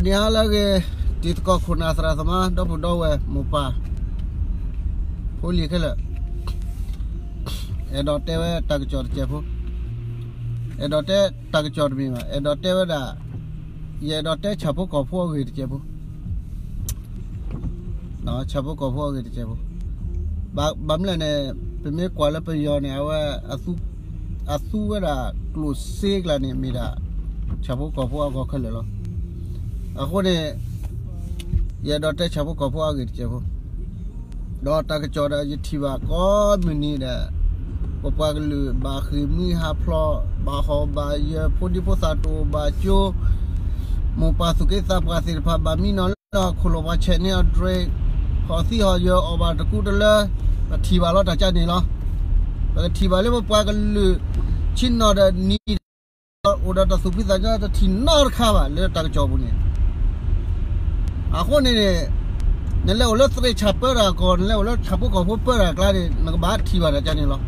ဂီၤနံၤဟါလၢအဂ့ၤ, တံၤသကိးခိၣ်နၢ်သရၣ်သမါ ဒီပုၢ်ဒီဝဲၢ်မိၢ်ပၢ် ဖိလံၤခဲလၢာ်, အဲၣ်ဒိးတဲဝဲတၢ်ကစီၣ်တစဲးဖိ, အဲၣ်ဒိးတဲတၢ်ကစီၣ်တမံၤဘၣ်, အဲၣ်ဒိးတဲဝဲဒၣ်, ယအဲၣ်ဒိးတဲဆၣ်ဖိကီၢ်ဖိအဂ့ၢ်တစဲးဖိ ဆၣ်ဖိကီၢ်ဖိအဂ့ၢ်တစဲးဖိ, ဘၣ်မနုၤလဲၣ်န့ၣ်, ပမ့ၢ်ကွၢ်လၢပယီၤန့ၣ် အဝဲ အသူဝဲဒၣ်ကျိၣ်စ့ကျါန့ၣ် မ့ၢ်ဒၣ် ဆၣ်ဖိကီၢ်ဖိအဂီၢ်ခဲလၢာ်လီၤ. အဃိန့ၣ် ယအဲၣ်ဒိးတဲဆၣ်ဖိကီၢ်ဖိအဂ့ၢ်တစဲးဖိ, ဒီးတၢ်ကစီၣ်ဒီးယထံၣ်ဘၣ်ကိးမုၢ်နံၤဒီး ပပှၤကလုာ်ဘၣ်ဃ့ၢ်မှံဟးဖျိး, ဘၣ်ဟီၣ်ဘၣ်ယၢၤ, ဖိဒံဖိသၣ်တအိၣ်ဘၣ်ကၠိ, မိၢ်ပၢ်သူၣ်က့သးပှၢ်သ့ၣ်တဖၣ် ဘၣ်မံနီၤလၢဟီၣ်ခိၣ်လိၤ ပှၤဆဲးန့ၢ်အီၤ drug, ဟီၣ်သံဟီၣ်ယၢၤအီၣ်ဘၣ်တကူတလၢ, ပထံၣ်ဘၣ်လီၤတၢ်ကါန့ၣ်လီၤ. ပကထံၣ်ဘၣ်လၢပပှၤကလုာ် ဆံနီၤဒီးနံၤ အိၣ်ဒီးတၢ်သူၣ်ဖှံသးညီ တထံၣ်နီတခါဘၣ်လၢတၢ်ကစီၣ်ပူၤန့ၣ်. အဃိန့ၣ်န့ၣ်, နလဲၤအိၣ်လၢသရ့ၣ်ဆၣ်ပၢတၢ်ကီၢ်, နလဲၤအိၣ်လၢဆၣ်ဖိကီၢ်ဖိပၢတၢ်ကျါန့ၣ် နကဘၣ်ထံၣ်ဘၣ်တၢ်ကါန့ၣ်လီၤ.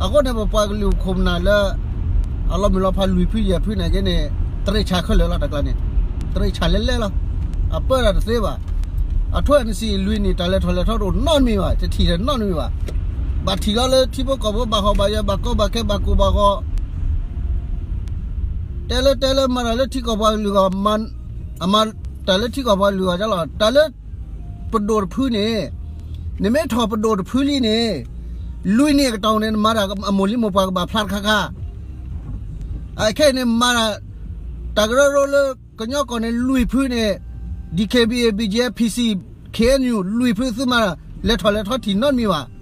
အဃိန့ၣ် ပပှၤကလုာ်ခိၣ်နၢ်လၢ အလီၤမုၢ်လီၤဖးလွံၢ်ဖုယဲၢ်ဖုန့ၣ်က့န့ၣ်, သရ့ၣ်ဆၣ်ခဲလၢာ်လီၤတၢ်ကျါန့ၣ်, သရ့ၣ်ဆၣ်လဲၤလဲၤလီၤ. အပၢတၢ်တသ့ဘၣ်. အထိ NCA လွံၢ်နံၣ် တၢ်လဲၤထီၣ်လဲၤထီတအိၣ်နီတမံၤဘၣ်, တထံၣ်တၢ်နီတမံၤဘၣ်. ဘၣ်ထံၣ်လီၤလၢထံဖိကီၢ်ဖိ ဘၣ်ဟီၣ်ဘၣ်ယၢၤ ဘၣ်ကီဘၣ်ခဲ ဘၣ်ကိၢ်ဘၣ်ဂီၤ, တဲလၢတဲလၢမၤတၢ်လၢထံကီၢ်ပှၤကလုာ်ဂီၢ်, အမၤတၢ်လၢထံကီၢ်ပှၤကလုာ်ဂီၢ်လီၤ. တၢ်လၢပဒိၣ်တဖုန့ၣ်, နမ့ၢ်ထီၣ်ပဒိၣ်တဖုလံန့ၣ်, လွံၢ်နံၣ်အကတီၢ်န့ၣ် နမၤတၢ်အမိၢ်လံမိၢ်ပှၢ်ကဘၣ်ဖျါတခါခါ. အခဲအံၤန့ၣ်မၤတၢ် တၢ်ကရၢကရိလၢကညီကီၢ်န့ၣ် လွံၢ်ဖုန့ၣ်, DKBA, BGF, PC, KNU လွံၢ်ဖုသုမၤတၢ် လဲၤထီၣ်လဲၤထီထံၣ်နီတမံၤဘၣ်.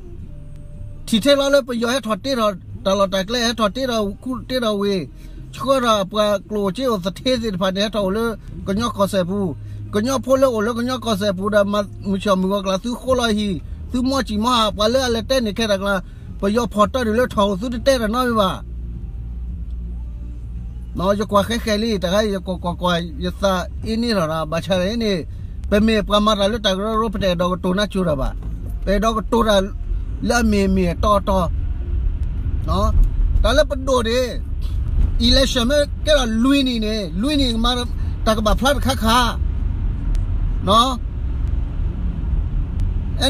ထံၣ်ထဲလီၤလၢပယီၤဟဲထီၣ်တ့ထီၣ်တၢ်လီၢ်တၢ်ကျဲ ဟဲထီၣ်တ့ထီၣ်ခူတ့ထီၣ်ဝ့ၢ်, ဆှၢထီၣ်အပှၤကျိၣ်စ့အိၣ်သထ့သ့ၣ်တဖၣ်န့ၣ် ဟဲထီၣ်အိၣ်လၢကညီကီၢ်စဲၣ်ပူၤ, ကညီဖိလၢအိၣ်လၢကညီကီၢ်စဲၣ်ပူၤဒီး မၤမုၢ်ဆ့ၣ်မုၢ်ဂီၤကျါ သုဃိလီၤဟံၣ်, သုမီၢ်စံၣ်မီၢ်ဟး, ပှၤလၢအလဲၤတဲန့ၢ်ခဲတၢ်ကျါ, ပယီၤဖီၣ်တၢ်ဒုးလၢထီၣ်အိၣ် သုတတဲတၢ်နီတမံၤဘၣ်. ယကွၢ်ဃဲဃဲလံ, တခါယကွၢ်ကွၢ်ကွၢ် ယသးအ့န့ၢ်ထီၣ်ဒီး ဘၣ်ဆၣ်န့ၣ်, ပမ့ၢ်ပှၤမၤတၢ်လၢတၢ်ကရၢကရိ ပတအဲၣ်ဒိးကတိၤနါစိၤတၢ်ဘၣ်, ပအဲၣ်ဒိးကတိၤတၢ်လၢအမ့ၢ်မ့ၢ်အတီအတီ. တၢ်လၢပဒိၣ်န့ၣ်, election မ့ၢ်ကဲထီၣ်လွံၢ်နံၣ်န့ၣ်, လွံၢ်နံၣ်မၤ တၢ်ကဘၣ်ဖျါတခါခါ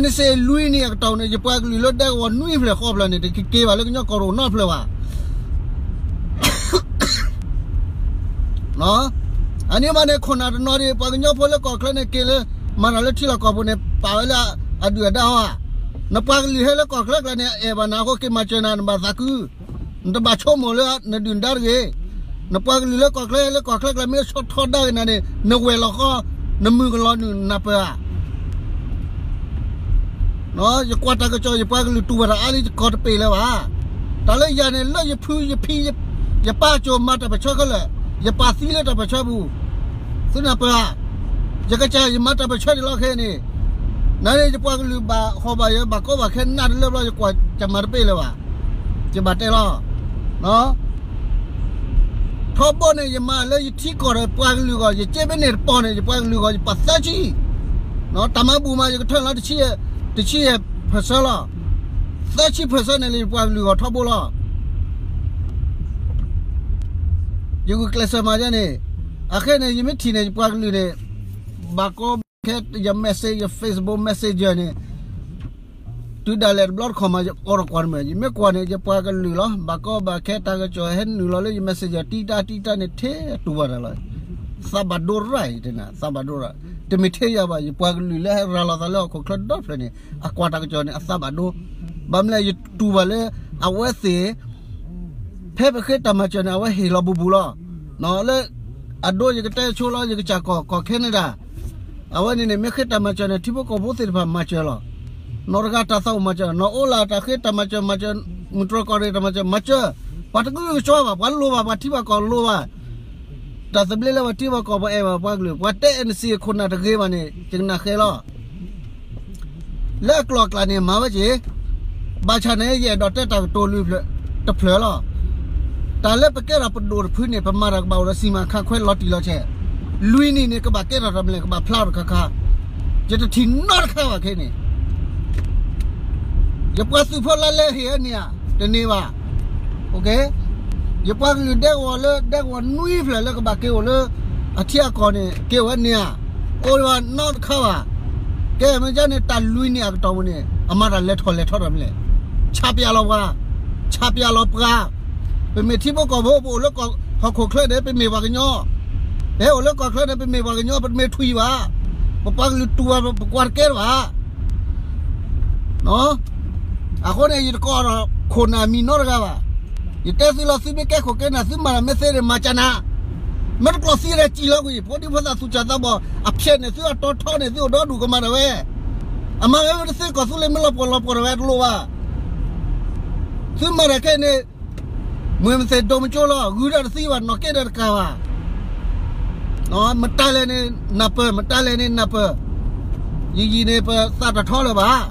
NCA လွံၢ်နံၣ်အကတီၢ်န့ၣ် ယပှၤကလုာ်လၢဒဲကဝီၤနွံဖျၢၣ်ဃိးဖျၢၣ်န့ၣ် တက့ၤက့ၤဘၣ်လၢကညီကီၢ်တအိၣ်နီတဖျၢၣ်ဘၣ်. အန့ၣ်မးန့ၣ် ခိၣ်နၢ်တနီၤဒံး ပှၤကညီဖိလၢကီၢ်ချၢန့ၣ် က့ၤလၢ မၤတၢ်လၢထံလီၢ်ကီၢ်ပူၤန့ၣ် ပာ်ဝဲလၢအဒုၣ်အဒါဟီဧါ. နပှၤကလုာ်ဟဲလၢကီၢ်ချၢကျါန့ၣ် အဲၣ်ဘၣ်နၤအဃိ က့ၤမၤစၢၤနၤ နဘၣ်သးခု, နတဘၣ်ဆိကမိၣ်လၢနဒုၣ်နဒါတဂ့ၤ. နပှၤကလုာ်လၢကီၢ်ချၢ လၢကီၢ်ချၢကျါ မ့ၢ်ဆီထီဒါက့ၤနၤန့ၣ် နဝဲၢ်လီၤဃီ, နမုၢ်ကလီၤနုာ်နၢ်ပၢၢ်ဧါ. ယကွၢ်တၢ်ကစီၣ် ယပှၤကလုာ်တူၢ်ဘၣ်တၢ်အါလံ ယကီၢ်တပ့ၢ်လၢၤဘၣ်. တၢ်လၢယၤန့ၣ် လၢယဖုယဖံ ယပၢ်ကၠိမၤတၢ်ပၢၢ်ဆၢခဲလၢာ်, ယပၢ်သံလၢတၢ်ပၢၢ်ဆၢပူၤ, သုနၢ်ပၢၢ်ဧါ. ယကစၢ်ယမၤတၢ်ပၢၢ်ဆၢန့ၣ်လီၤခဲအံၤန့ၣ်, နန့ၣ် ယပှၤကလုာ်ဘၣ်ဟီၣ်ဘၣ်ယၢၤ ဘၣ်ကီဘၣ်ခဲနးတလၢဘျီ ယကွၢ်ယမၤတပ့ၢ်လၢၤဘၣ်. ယဘၣ်တဲလီၤ ထီဘိန့ၣ် ယမၤလၢယထံကီၢ်ဒီးပှၤကလုာ်အဂီၢ်, ယက့ဘ့န့ၣ်တပီၢ်န့ၣ် ယပှၤကလုာ်အဂီၢ် ယပာ်သၢဆံ, တၢ်မၤဘူၣ်မး ယကထၢလီၤ တဆံယဲၢ် percent လီၤ. သၢဆံ percent န့ၣ်လၢယပှၤကလုာ်အဂီၢ်ထီဘိလီၤ. ယဂုာ်ကျဲးစၢးမၤဒ်န့ၣ်, အခဲန့ၣ် ယမ့ၢ်ထံၣ်န့ၣ် ယပှၤကလုာ်န့ၣ် ဘၣ်ကီဘၣ်ခဲ ယ message ယ Facebook Messenger န့ၣ် တုၤဒၣ်လဲာ်တဘျီတခီၣ်မး ယအိးထီၣ်ကွၢ်တမုာ်, ယမ့ၢ်ကွၢ်န့ၣ် ယပှၤကလုာ်လီၤ. ဘၣ်ကီဘၣ်ခဲ တၢ်ကစီၣ်ဟဲနုာ်လီၤလၢယ messenger တံတၢတံတၢန့ၣ် ထဲတူၢ်ဘၣ်တၢ်လီၤ. သးဘၣ်ဒိရၣ်အံၤတနၤ, သးဘၣ်ဒိရၣ်, တမ့ၢ်ထဲယၤဘၣ်, ယပှၤကလုာ်လၢဟဲရၤလီၤသးလၢဟီၣ်ခိၣ်ချၢဒီဖျၢၣ်န့ၣ် အကွၢ်တၢ်ကစီၣ်န့ၣ် အသးဘၣ်ဒိ. ဘၣ်မနုၤလဲၣ် ယတူၢ်ဘၣ်လၢ အဝဲသ့ၣ် ဖဲပဃ့တၢ်မၤစၢၤန့ၣ် အဝဲဟ့ၣ်လီၤဘူးဘူးလီၤ. လၢ အဒိ ယကတဲဆိလီၤ ယကစၢ်ကီၢ် ကီၢ် Canada, အဝဲန့ၣ်န့ၣ် မ့ၢ်ဃ့တၢ်မၤစၢၤန့ၣ် ထံဖိကီၢ်ဖိသ့ၣ်တဖၣ်မၤစၢၤလီၤ. နီၢ်တဂၤတၢ်သးအိၣ်မၤစၢၤ, နီၢ်အိၣ်လၢတၢ်ဃ့တၢ်မၤစၢၤ မၤစၢၤ, မုၢ်တြီၢ်ကီၢ်ရ့ၣ်တၢ်မၤစၢၤ မၤစၢၤ, ပှၤတကလုာ်ကစီဘၣ်, ပှၤလိၣ်ဘၣ်, ပှၤထံပှၤကီၢ်လိၣ်ဘၣ်. တၢ်သဘျ့လၢပှၤထံပှၤကီၢ် ပှၤအဲၣ်ဘၣ်ပှၤကလုာ်, ပှၤတဲ NCA ခိၣ်နၢ်တဂ့ၤဘၣ်န့ၣ် ယကနၣ်ဃဲလီၤ. လၢအကျိၤအကျဲန့ၣ် မၤဝဲက့ၤ, ဘၣ်ဆၣ်န့ၣ် ယအဲၣ်ဒိးတဲတၢ်ကတိၤလွံၢ်ဖျၢၣ်, တဖျၢၣ်လီၤ. တၢ်လၢပကဲထီၣ်ပဒိၣ်တဖုန့ၣ် ပမၤတၢ်ကဘၣ်အိၣ်ဒီးစံးမၤခါခွဲလီၤတံၢ်လီၤဆဲး, လွံၢ်နံၣ်န့ၣ် ကဘၣ်ကဲထီၣ်တၢ်မနုၤလဲၣ် ကဘၣ်ဖျါထီၣ်တခါခါ, ယတထံၣ်နီတခါဘၣ်ခဲန့ၣ် ယပှၤသုးဖိလၢလဲၤဟ့ၣ်အန့ၣ်ဧါ, တန့ၢ်ဘၣ်. ယပှၤကလုာ်ဒဲကဝီၤလၢ ဒဲကဝီၤနွံဖျၢၣ်လၢကဘၣ်က့ၤအိၣ်လၢ အထံအကီၢ်န့ၣ် က့ၤဝဲန့ၣ်ဧါ, အိၣ်ဝဲနီတခါဘၣ်. ကဲ မ့ၢ်ဒ်န့ၣ် တၢ်လွံၢ်နံၣ်အကတီၢ်ပူၤန့ၣ် အမၤတၢ်လဲၤထီၣ်လဲၤထီတၢ်မနုၤလဲၣ်. ဆးပၠးလီၤပှၤ, ဆးပၠးလီၤပှၤ. ပမ့ၢ်ထံဖိကီၢ်ဖိ ပအိၣ်လၢဟီၣ်ခိၣ်ချၢန့ၣ် ပမ့ၢ်ပှၤကညီ, ပဟဲအိၣ်လၢကီၢ်ချၢန့ၣ် ပမ့ၢ်ပှၤကညီ ပတမ့ၢ်ထွံၣ်ဘၣ်. ပပှၤကလုာ်တူၢ်ဘၣ် ပကွၢ်တကဲဘၣ်. အဃိန့ၣ် ယတကိးဒီးခိၣ်နၢ်မံၤနီတဂၤဘၣ်. ယတဲသုလီၤ သုမ့ၢ်ကဲခိၣ်ကဲနၢ် သုမၤတၢ်မ့ၢ်သ့န့ၣ် မၤကၢ်နၤ, မ့ၢ်တကျိးသံဒီးစံၣ်လီၤကွံာ် ဖိဒံဖိသၣ်သူၣ်စၢ်သးဘီၣ် အဖျဲးန့ၣ် သုအတီထီန့ၣ် သုအိၣ်ဒီဒူၣ်ကမၤတၢ်ဝဲ, အမၤဝဲမ့ၢ်တသ့ ကီၢ်သူလ့ၤမ့ၢ်လီၤပှီၢ်လီၤပှီၢ်တၢ်ဝဲတလိၣ်ဘၣ်. သုမၤတၢ်ခဲအံၤန့ၣ် မ့ၢ်မသ့ၣ်ဒိၣ်မကၠိလီၤ ဂုၤဒီးတသံဘၣ် နီၢ်ကဲဒီးတကးဘၣ်. မတၤလဲၣ်န့ၣ်နၢ်ပၢၢ် မတၤလဲၣ်န့ၣ်နၢ်ပၢၢ်, ယံာ်ယံာ်န့ၣ် ပသးတထီလၢၤဘၣ်.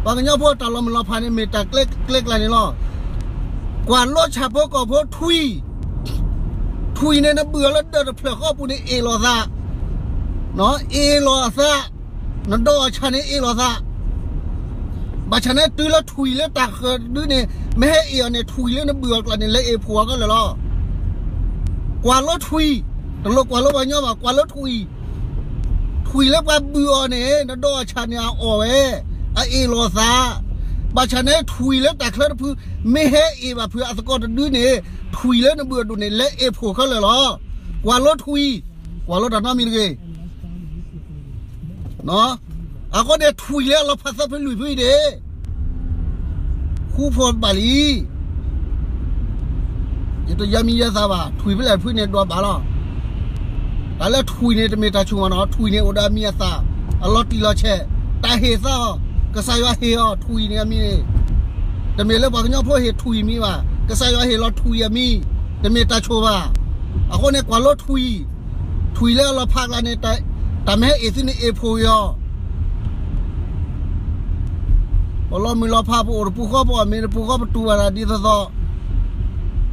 ပှၤကညီဖိတၢ်လီၤမုၢ်လီၤဖးန့ၣ် မ့ၢ်တၢ်ကျဲကျဲကျါန့ၣ်လီၤ. ကွၢ်လိဆၣ်ဖိကီၢ်ဖိထွံၣ်, ထွံၣ်န့ၣ် နဘုၣ်အီၤလၢဒၢးတဖျၢၣ်ဃီပူၤန့ၣ် အ့ၣ်လိာ်သး, အ့ၣ်လိာ်အသး, နဒီးအီၣ်ဆၣ်န့ၣ်အ့ၣ်လိာ်သး ဘၣ်ဆၣ်န့ၣ် တုၤလၢထွံၣ်လၢတၢ်ဃၢၤတဒုန့ၣ် မ့ၢ်ဟဲအ့ၣ်အီၤန့ၣ် ထွံၣ်လၢနဘုၣ်အီၤကျါန့ၣ် လဲၤအ့ၣ်ဖှိၣ်အီၤခဲလၢာ်လီၤ. ကွၢ်လိထွံၣ်, တလိၣ်ကွၢ်လိပှၤကညီဘၣ် ကွၢ်လိထွံၣ်, ထွံၣ်လၢပှၤဘုၣ်အီၤန့ၣ် နဒီးအီၣ်ဆၣ်န့ၣ်အအီၣ်ဝဲ, အအ့ၣ်လိာ်သး, ဘၣ်ဆၣ်န့ၣ် ထွံၣ်လၢတၢ်ချၢတဖု မ့ၢ်ဟဲအ့ၣ်ဘၣ်ဖုးအသကိးတဒုန့ၣ် ထွံၣ်လၢနဘုၣ်အဒိၣ်န့ၣ် လဲၤအ့ၣ်ဖှိၣ်ခဲလၢာ်လီၤ. ကွၢ်လိထွံၣ်, ကွၢ်လိတၢ်နီတမံၤတဂ့ၤ အဃိန့ၣ် ထွံၣ်လၢအလီၤဖးသၢဖုလွံၢ်ဖုအံၤန့ၣ် ဃူဖိးဘၣ်လံ. ယတယါမံယါသးဘၣ် ထွံၣ်ဖဲလဲၣ်ဖုန့ၣ်ဒွးဘၣ်လီၤ. တၢ်လၢထွံၣ်န့ၣ် တမ့ၢ်တၢ်ဆိၣ်မးနီၤ ထွံၣ်န့ၣ်အိၣ်ဒီးအမံၤအသၣ် အလီၤတံၢ်လီၤဆဲး တၢ်ဟ့ၣ်သးအီၤ ကစၢ်ယွၤဟ့ၣ်အီၤထွံၣ်န့ၣ်အမံၤန့ၣ် တမ့ၢ်လၢပှၤကညီဖိဟ့ၣ်ထွံၣ်မံၤဘၣ် ကစၢ်ယွၤဟ့ၣ်လီၤထွံၣ်အမံၤ တမ့ၢ်တၢ်ဆိၣ်ဘၣ်. အဃိန့ၣ် ကွၢ်လိထွံၣ် ထွံၣ်လၢအလီၤဖးကျါန့ၣ် တၢ်မ့ၢ်ဟဲအ့ၣ်သုန့ၣ်အ့ၣ်ဖှိၣ်က့ၤအီၤ ပလီၤမုၢ်လီၤဖး ပအိၣ်တပူၤဃီ ပအီၣ်မ့ၤတပူၤဃီ ပတူၢ်ဘၣ်တၢ်ဒ်သိးသိး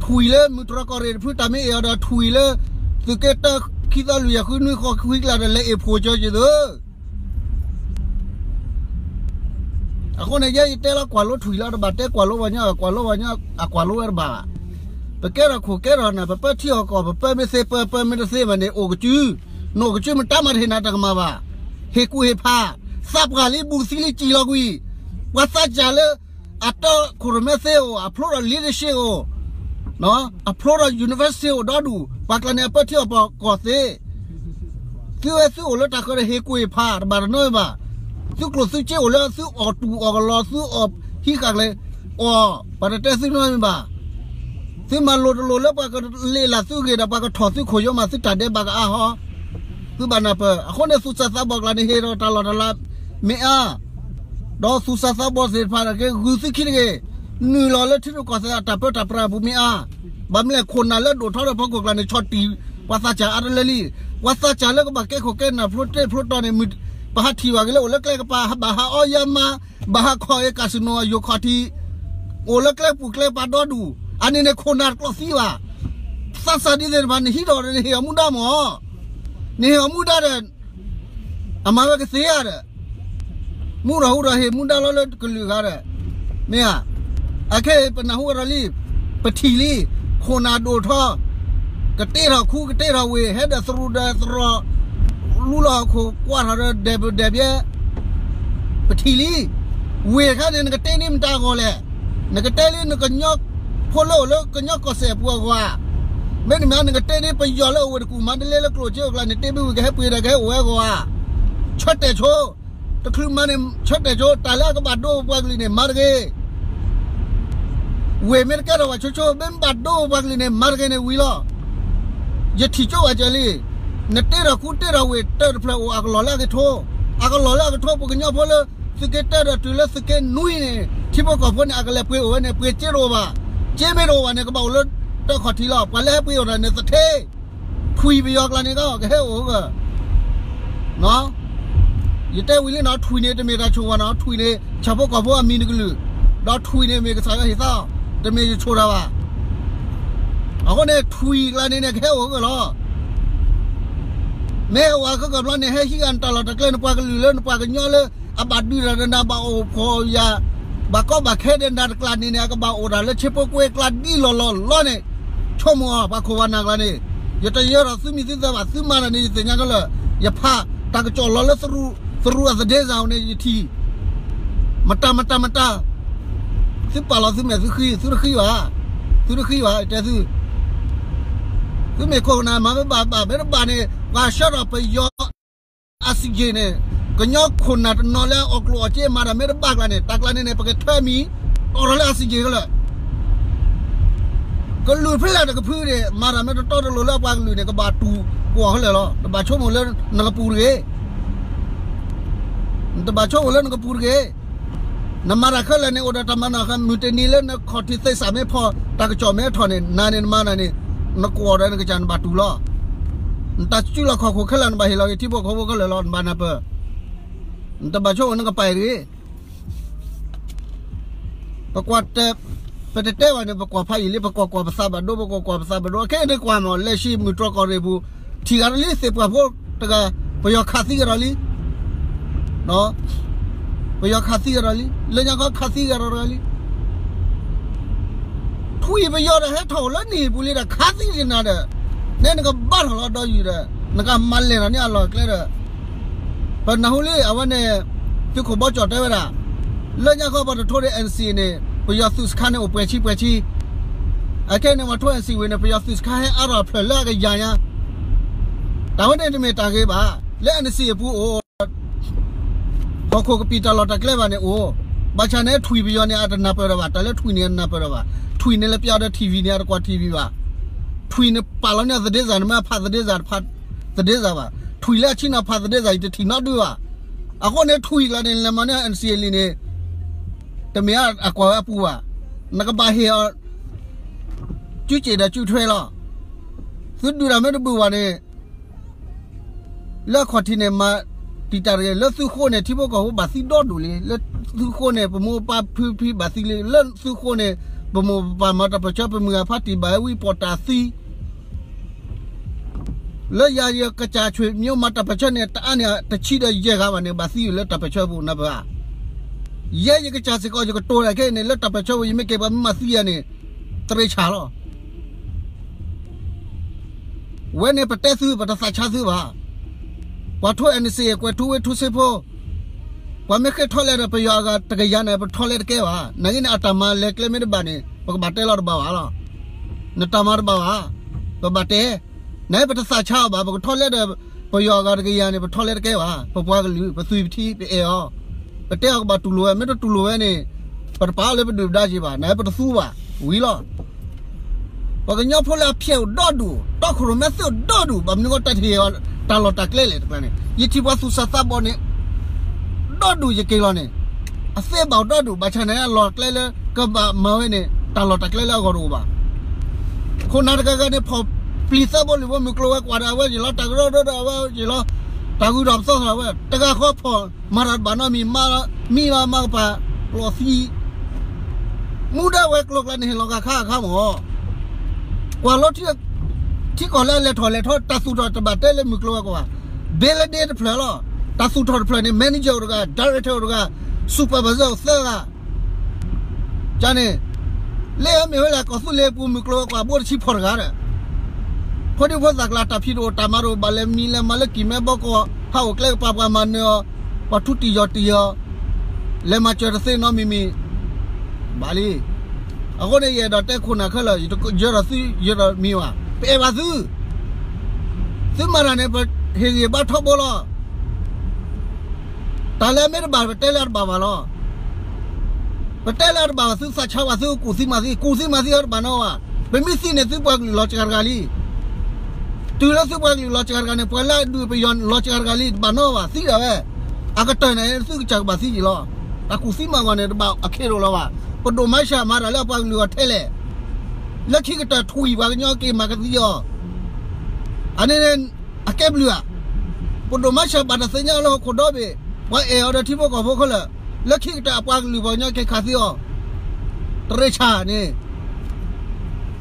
ထွံၣ်လၢမုၢ်တြီၢ်ကီၢ်ရ့ၣ်တဖု တၢ်မ့ၢ်အ့ၣ်အီၤဒီးထွံၣ်လၢ သုးက့တၢ ခံသီလွံၢ်ယၤဃုနွံဃီခွံကျါဒီး လဲၤအ့ၣ်ဖှိၣ်ကၠီက့ၤသု အဃိန့ၣ် ယဲယတဲလီၤကွၢ်လိထွံၣ်လီၤ တဘၣ်တဲကွၢ်လိပှၤကညီ ကွၢ်လိပှၤကညီ အကွၢ်လိဝဲတဘၣ်ဘၣ်. ပကဲထီၣ်ခိၣ်ကဲထီၣ်နၢ် ပပၢထံအီၣ်ကီၢ် ပပၢမ့ၢ်သ့ပၢ ပၢမ့ၢ်တသ့ဘၣ်န့ၣ် အိၣ်ကစု နအိၣ်ကစုမတၤမးတဟ့ၣ်နၤတၢ်ကမၣ်ဘၣ်. ဟ့ၣ်ကူၣ်ဟ့ၣ်ဖး သးပှၢ်လံ ဘူးသံလံ စံၣ်လီၤကွံာ် ပှၤသးစၢ်လၢ အတီခိၣ်ရိၣ်မဲသ့အိၣ် အဖျိထီၣ် leadership အိၣ် အဖျိထီၣ် university အိၣ်ဒီဒူၣ် ပှၤကျါန့ၣ် အပၢထံအီၣ်ကီၢ်သ့ သုဝဲသုအိၣ်လၢတၢ်ဃၢၤဒီးဟ့ၣ်ကူၣ်ဟ့ၣ်ဖး တဘၣ်တနီၤဘၣ်. သုကျိၣ်သုစ့အိၣ်လၢသုအီၣ်တူၢ်အီၣ်ကလီ သုအီၣ်ဟံးဃာ်ကလဲၤအီၣ် ပှၤတတဲသုနီတမံၤဘၣ်. သုမၤလိာ်တလိၣ်လၢပှၤကလ့ၣ်လၢ်သုဂ့ၢ်ဒီး ပှၤကထီၣ်သုခိၣ်ယိမး သုတၢ်ဒဲးဘးကအါဟီ သုဘၣ်နၢ်ပၢၢ်. အဃိန့ၣ် သူၣ်စၢ်သးဘီၣ်ကျါန့ၣ် ဟ့ၣ်ထီၣ်တၢ်လီၢ်တၢ်လၤမ့ၢ်အါ ဒီးသူၣ်စၢ်သးဘီၣ်သ့ၣ်တဖၣ်က့ၤ ဂုာ်သုခံတဂ့ၤ, နုာ်လီၤလၢထံရူၢ်ကီၢ်သဲးအတၢ်ပၢတၢ်ပြးအပူၤမ့ၢ်အါ. ဘၣ်မနုၤလဲၣ် ခိၣ်နၢ်လၢဒိၣ်ထီၣ်ဒီးဖီခိၣ်ကျါန့ၣ် ဆီၣ်တံၢ်ပှၤသးစၢ်အါတလၢလံ. ပှၤသးစၢ်လၢကဘၣ်ကဲခိၣ်ကဲနၢ်ဖျိတ့ၢ်ဖျိတီၤန့ၣ် မုၢ် ပဟးထံၣ်ဘၣ်က့ၤလၢအိၣ်လၢကျဲကပၤ ဘၣ်ဟးအီယါမါ, ဘၣ်ဟးခီၣ်အ့ၤကၣ်စနိအယိာ်ခီၣ်ထံး, အိၣ်လၢကျဲပူၤကျဲပၤဒီဒူၣ်, အန့ၣ်န့ၣ်ခိၣ်နၢ်တကျိးသံဘၣ်. သးစၢ်ဒ်သ့ၣ်တဖၣ် နဟံးထီၣ်ဒီးနဟ့ၣ်အီၤမူဒါမၢ် နဟ့ၣ်အီၤမူဒါဒီး အမၤဝဲကသ့ဧါဒီး မူထီၣ်ဟူထီၣ်ဟ့ၣ်မူဒါလီၤလၢကလုာ်ဂၤဒီး မ့ၢ်ဧါ. အခဲအံၤပနၢ်ဟူဝဲဒီးလံ ပထံၣ်လံ ခိၣ်နၢ်ဒိၣ်ထီၣ် ကတ့ထီၣ်ခူကတ့ထီၣ်ဝ့ၢ် ဟဲဒီးသရူးဒီးသရီၣ် လူလီၤဟီၣ်ခိၣ်ကွၢ်ထီၣ်ဒီးဒဲးဒဲးဘဲ ပထံၣ်လံ. ဝ့ၢ်ခါန့ၣ် နကတဲန့ၢ်မတၤအဂီၢ်လဲၣ်. နကတဲလံနကညီဖိလၢအိၣ်လၢကညီကီၢ်စဲၣ်အပူၤအဂီၢ်ဧါ. မ့တမ့ၢ် နကတဲန့ၢ်ပယီၤလၢအိၣ်ဝ့ၢ်တကူၣ် မၤတလ့လၢကျိၣ်စ့အိၣ်ကျါန့ၣ် တ့ဘုဝ့ၢ်ကဟဲပှ့ၤဒီးကဟဲအိၣ်ဝဲအဂီၢ်ဧါ. ဆၢတဲာ်ဆိ တချုးမၤန့ၣ် ဆၢတဲာ်ဆိ တၢ်လၢအကဘၣ်ဒိပပှၤကလုာ်န့ၣ် မၤတဂ့ၤ. ဝ့ၢ်မ့ၢ်တကဲထီၣ်ဘၣ်ဆိဆိ မ့ၢ်ဘၣ်ဒိပပှၤကလုာ်န့ၣ် မၤတဂ့ၤန့ၣ်ဝံၤလီၤ. ယထံၣ်ကၠိဝဲကဲလံ. နတ့ထီၣ်ခူတ့ထီၣ်ဝ့ၢ်တၢၢ်တဖျၢၣ်အိၣ်အကလီၢ်လၢအကထိ, အကလီၢ်လၢအကထိ ပှၤကညီဖိလၢ သုးက့တၢၢ်ဒီးတုၤလၢသုးက့နွံန့ၣ် ထံဖိကီၢ်ဖိန့ၣ် အကလဲၤပှ့ၤအိၣ်ဝဲန့ၣ် ပှ့ၤစ့တအိၣ်ဘၣ်. စ့မ့ၢ်တအိၣ်ဘၣ်န့ၣ် ကဘၣ်အိၣ်လၢတၢ်ခီၣ်ထံးလီၤ. ပှၤလၢဟဲပှ့ၤအိၣ်တၢ်န့ၣ်သထ့ ထွံၣ်ပယီၤကျါန့ၣ်ကီး ကဟဲအိၣ်ဧါ. ယတဲဝံၤလံနီၤ ထွံၣ်န့ၣ် တမ့ၢ်တၢ်ဆိၣ်ဝဲနီၤ, ထွံၣ်န့ၣ် ဆၣ်ဖိကီၢ်ဖိအမံၤတကလုာ်, ဒီးထွံၣ်န့ၣ်မ့ၢ်ကစၢ်ယွၤဟ့ၣ်သး, တမ့ၢ်ယဆိၣ်တၢ်ဘၣ်. အဃိန့ၣ် ထွံၣ်ကျါန့ၣ်န့ၣ် ကဟဲအိၣ်ဂၢၢ်လီၤ. မ့ၢ်ဟဲအိၣ်အကကၢၢ်ဘျီန့ၣ် ဟဲဟံးဂၤနတၢ်လီၢ်တၢ်ကျဲ နပှၤကလုာ်လၢနပှၤကညီလၢ အဘၣ်ဒုးတၢ်ဒီးနၤ ဘၣ်အိၣ်ဖှီၣ်ယာ် ဘၣ်ကီဘၣ်ခဲဒီးနၤတကျါန့ၣ်န့ၣ် အကဘၣ်အိၣ်တၢ်လၢဆ့ဖိကွဲကျါဒ်လီၢ်လီၢ်လီၤန့ၣ်, ဆိကမိၣ်အီၤ ပှၤခိၣ်ပှၤနၢ်ကျါန့ၣ် ယတယၢၤဒီးသုမံၤသုသၢဘၣ်, သုမၤတၢ်န့ၣ် ယသ့ၣ်ညါခဲလၢာ်, ယဖးတၢ်ကစီၣ်လီၤလၢသရူးအသဒ့စၢ်အအိၣ်န့ၣ် ယထံၣ်, မတၤမတၤမတၤ, သုပာ်လီၤသုမဲာ်သုဃံ, သုတဃံဘၣ်, သုတဃံဘၣ် ယတဲသု, သုမ့ၢ်ခိၣ်ကနၣ်မၤမ့ၢ်ဘၣ်ဘၣ် မ့ၢ်တဘၣ်န့ၣ် ပှၤဆှၢဒီးပယီၤ အစံၣ်က့ၤန့ၣ်, ကညီခိၣ်နၢ်တနီၤလၢအီၣ်ကျိၣ်အီၣ်စ့မၤတၢ်မ့ၢ်တဘၣ်ကျါန့ၣ် တၢ်ကျါန့ၣ်န့ၣ် ပကထၢမံၤ, တီၣ်ထီၣ်လၢအစံၣ်က့ၤခဲလၢာ်, ကလုာ်ဖဲလဲၣ်တကဖုန့ၣ် မၤတၢ်မ့ၢ်တတီတလိၤလၢအပှၤကလုာ်န့ၣ် ကဘၣ်တူၢ်ကွီၢ်ခဲလၢာ်လီၤ. တဘၣ်ဆိကမိၣ်လၢနကပူၤတဂ့ၤ, နတဘၣ်ဆိကမိၣ်လၢနကပူၤတဂ့ၤ. နမၤတၢ်ခဲလၢာ်န့ၣ် အိၣ်ဒီးတၢ်မၤနၢၤ မုၢ်တနံၤလၢနခီၣ်ထံးသ့စးမ့ၢ်ဖီၣ် တၢ်ကစီၣ်မ့ၢ်ထီၣ်န့ၣ် နၤန့ၣ်နမၤနၢၤန့ၣ် နကွီၢ်ဒီးနကစၢ်နဘၣ်တူၢ်လီၤ. နတၢ်စုလီၢ်ခီၣ်ခိၣ်ခဲလၢာ် နဘၣ်ဟ့ၣ်လီၤက့ၤထံဖိကီၢ်ဖိခဲလၢာ်လီၤ. နဘၣ်နၢ်ပၢၢ်, နတဘၣ်ဆိကမိၣ်နကပာ်အံၤတဂ့ၤ. ပကွၢ်တ, ပတတဲဘၣ်န့ၣ် ပကွၢ်ဖးယံာ်လံ, ပကွၢ်ကွၢ်ပသးဘၣ်ဒိ, ပကွၢ်ကွၢ်ပသးဘၣ်ဒိ, အခဲအံၤန့ၣ်ကွၢ်မး လၢၡံမုၢ်တြီၢ်ကီၢ်ရ့ၣ်ပူၤ ထံၣ်ဂၤတလံ သ့ၣ်ပှၢ်ဖိတဂၤ, ပယီၤခးသံဂၤဒီးလံ, ပယီၤခးသံဂၤဒီးလံ, လၢညါခီခးသံဂၤဒီးတဂၤလံ. ထွံၣ်ပယီၤဒီးဟဲထီၣ်အိၣ်လၢနဟံၣ်ပူၤလံဒီး ခးသံက့ၤနၤဒီး, နဲနကဘၣ်ထီၣ်လီၤဒီးယုၢ်ဒီး, နကမၤလဲၢ်ထီၣ်န့ၢ်အလီၢ်အကျဲဒီး, ပနၢ်ဟူလံ အဝဲန့ၣ် သုးခိၣ်ဘီကၠီၣ်တဲဝဲဒၣ်, လၢညါခီပှၤတထိဒီး NCA န့ၣ် ပယီၤသုးစခါန့ၣ်အိၣ်ပှဲၤဆံပှဲၤဆံ, အခဲအံၤန့ၣ် ပှၤထိ NCA ဝံၤန့ၣ် ပယီၤသုးစခါဟဲအါထီၣ်ဖျၢၣ်လၢအကယၤညါ, တၢ်ဝဲန့ၣ်တမ့ၢ်တၢ်ဂ့ၤဘၣ်, လၢ NCA အပူၤအိၣ် ဟီၣ်ခိၣ်ကပံာ်တၢ်လီၢ်တၢ်ကျဲဘၣ်န့ၣ်အိၣ်, ဘၣ်ဆၣ်န့ၣ်ထွံၣ်ပယီၤန့ၣ် အတနၢ်ပၢၢ်ဒီးဘၣ်, တၢ်လၢထွံၣ်န့ၣ်အနၢ်ပၢၢ်ဒီးဘၣ်, ထွံၣ်န့ၣ်လၢပျၢ်ဒီး ထံၣ်ဝံၤ န့ၣ် အတကွၢ်ထံၣ်ဝံၤဘၣ်, ထွံၣ်န့ၣ်ပာ်လီၤန့ၢ်အသဒ့စၢ် နမ့ၢ်ဖးသဒ့စၢ်တဖးသဒ့စၢ်ဘၣ်, ထွံၣ်လၢအဆံနီၤဖးသဒ့စၢ် ယတထံၣ်နီတဒုဘၣ်, အဃိန့ၣ်ထွံၣ်ကျါန့ၣ် လဲၤမၤန့ၢ် NCA လံန့ၣ်, တမ့ၢ်အကွၢ်ဝဲအပူၤဘၣ်, နကဘၣ်ဟ့ၣ်အီၤ စုစ့ၣ်ဒီးစုထွဲလီၤ. သုဒုးတၢ်မ့ၢ်တဘုၣ်ဘၣ်န့ၣ်, လၢအခီၣ်ထံးန့ၣ် မၤတံာ်တာ်တဂ့ၤ, လၢသုဃိန့ၣ် ထံဖိကီၢ်ဖိဘၣ်သံဒီဒူၣ်လံ, လၢသုဃိန့ၣ် ပမိၢ်ပၢ်ဖံဖံဘၣ်သံလံ, လၢသုဃိန့ၣ် ပမိၢ်ပပၢ်မၤတၢ်ပၢၢ်ဆၢ ပမုၢ်အဖါတံၢ်ဘၣ်ဝံပီၣ်တၢ်သံ လၢယၤယကစၢ်ဆွေမျိုးမၤတၢ်ပၢၢ်ဆၢန့ၣ် တအါန့ၢ်တဆံဒီးယဲၢ်ဂၤဘၣ်န့ၣ် ဘၣ်သံလၢတၢ်ပၢၢ်ဆၢပူၤနၢ်ပၢၢ်ဧါ. ယဲယကစၢ်စ့ၢ်ကီး ယကတိၤတၢ်ခဲအံၤန့ၣ် လၢတၢ်ပၢၢ်ဆၢပူၤ ယမ့ၢ်က့ၤပှၤမ့ၢ်မၤသံယၤန့ၣ် တရ့ဆၣ်လီၤ. ဝဲန့ၣ်ပတဲသု ပတသးဆါသုဘၣ်. ပှၤထိ NCA ကွဲးထူဝ့ထူစ့ဖိ, ပှၤမ့ၢ်ဃ့ထီၣ်လဲဒီးပယီၤအဂၤတကယၤန့ၣ် ပထီၣ်လဲတကဲဘၣ်. နာ်က့န့ၣ် အတၢ်မၤလဲၤကျဲမ့ၢ်တဘၣ်န့ၣ် ပကဘၣ်တဲလီၤတဘၣ်ဘၣ်လီၤ. နတၢ်မၤတဘၣ်ဘၣ်, ပဘၣ်တဲ. နာ်က့ပတသးဆါအီၤဘၣ်, ပကထီၣ်လဲဒီးပယီၤအဂၤတကယၤန့ၣ် ပထီၣ်လဲတကဲဘၣ်. ပပှၤကလုာ် ပသွံၣ်ပထံ ပအဲၣ်အီၤ, ပတဲအီၤကဘၣ်တူၢ်လိာ်ဝဲ, မ့ၢ်တတူၢ်လိာ်ဝဲန့ၣ် ပတပာ်အီၤလၢပဒုၣ်ပဒါက့ၤဘၣ်. နာ်က့ပတသူဘၣ်, ဝံၤလီၤ. ပှၤကညီဖိလၢအဖျဲၣ်အိၣ်ဒီဒူၣ်, တီခိၣ်ရိၣ်မဲသ့ၣ်အိၣ်ဒီဒူၣ်, ဘၣ်မနုၤဃိတၢ်တဟ့ၣ်အီၤတၢ်လီၢ်တၢ်ကျဲလဲၣ်တကျါန့ၣ်, ယထံၣ်ပှၤသူၣ်စၢ်သးဘီၣ်န့ၣ် ဒီဒူၣ်ယက့ၤလီၤန့ၣ်, အသ့ဘၣ်အိၣ်ဒီဒူၣ်, ဘၣ်ဆၣ်န့ၣ် အလီၢ်ကျဲလၢကဘၣ်မၤဝဲန့ၣ် တၢ်လီၢ်တၢ်ကျဲလၢအဂီၢ်တအိၣ်ဘၣ်. ခိၣ်နၢ်တဂၤဂၤန့ၣ် ဖီၣ်ပျံၤသၢဘိလံာ်ဘိ မုၢ်ကျိၤဝဲၤကွာ်ဒီးအဝဲက့ၤလီၤ, တၢ်ကရၢဒီးအဝဲက့ၤလီၤ, တၢ်ဂုၤထီၣ်ပသီထီၣ်အဝဲ, တဂၤဃီဖီၣ်မၤတၢ်တဘၣ်နီတမံၤ, မံလီၤမၤကပၤ, ကျိၣ်သံ မူဒါဝဲၤကျိၤကျါန့ၣ် ဟ့ၣ်လီၤဂာ်ခါအခါမး, ကွၢ်လီၤ ထံကီၢ်လၢအလဲၤထီၣ်လဲၤထီ တၢ်သူၣ်ထီၣ်တဘၣ်တဲလၢမုၢ်ကျိၤဝဲၤကွာ်ဘၣ်, building တဖျၢၣ်လီၤ. တၢ်သူၣ်ထီၣ်တဖျၢၣ်န့ၣ် manager အိၣ်တဂၤ, director အိၣ်တဂၤ, supervisor အိၣ်သၢဂၤ ကန့ၣ်, လၢအမ့ၢ်ဝဲဒၣ်ကီၢ်သူလ့ၤပူၤ မုၢ်ကျိၤဝဲၤကွာ်ဘိတဆံဖီၣ်တဂၤဒီး, ဖိဒံဖိသၣ်ကျါ တၢ်ဖံးတအိၣ် တၢ်မၤတအိၣ်, ဘၣ်လဲၤမံလဲၤမၤလၢကံၢ်မဲဘီကီၢ်, ဟးအိၣ်ကျဲကပၤ ပှၤမၤနၢၤအီၤ, ပှၤထူတံၢ်ယီၢ်တံၢ်အီၤ, လဲၤမၤစၢၤတသ့နီတမံၤမံၤ, ဘၣ်လံ. အဃိန့ၣ် ယအဲၣ်ဒိးတဲခိၣ်နၢ်ခဲလၢာ်, ယတယၢၤဒီးသုယၢၤဒီးမံၤဘၣ်, ပအဲၣ်ဘၣ်သု, သုမၤတၢ်န့ၣ် ပဟ့ၣ်ဂံၢ်ဘါထီဘိလီၤ. တၢ်လၢအမ့ၢ်တဘၣ် ပတဲလၢအတဘၣ်ဘၣ်လီၤ. ပတဲလၢအတဘၣ်ဘၣ် သုသးဆါဘၣ်, သုကူၣ်သံမၤသံ, ကူၣ်သံမၤသံအီၤတဘၣ်နီဘၣ်. ပမ့ၢ်သံန့ၣ် သုပှၤကလုာ်လီၤစှၤတဂၤလံ. တုၤလၢသုပှၤကလုာ်လီၤစှၤတဂၤန့ၣ် ပှၤလၢအဒုးပယီၤလီၤစှၤတဂၤလံ, တဘၣ်နီဘၣ်, သံဒၣ်ဝဲ. အကတၢၢ်န့ၣ် သုကစၢ်ကဘၣ်သံယံာ်လီၤ. တၢ်ကူၣ်သံမၤဂီၢ်န့ၣ် တဘၣ်အခ့ဒိၣ်လီၤဘၣ်. ပဒိၣ်မၤစှၤမၤတၢ်လၢအပှၤကလုာ်အဂီၢ်ထဲလဲၣ်. လၢခံကတၢၢ်ထွံၣ်ပှၤကညီက့ၤမၤကသံအီၤ, အန့ၣ်န့ၣ် အကဲဘျုးဧါ. ပဒိၣ်မၤစှၤဘၣ်တၢ်သ့ၣ်ညါလၢဟီၣ်ခိၣ်ဒီဘ့ၣ်, ပှၤအဲၣ်အီၤဒီးထံဖိကီၢ်ဖိခဲလၢာ်, လၢခံကတၢၢ်အပှၤကလုာ်ပှၤကညီက့ၤခးသံအီၤ, တရ့ဆၣ်န့ၣ်,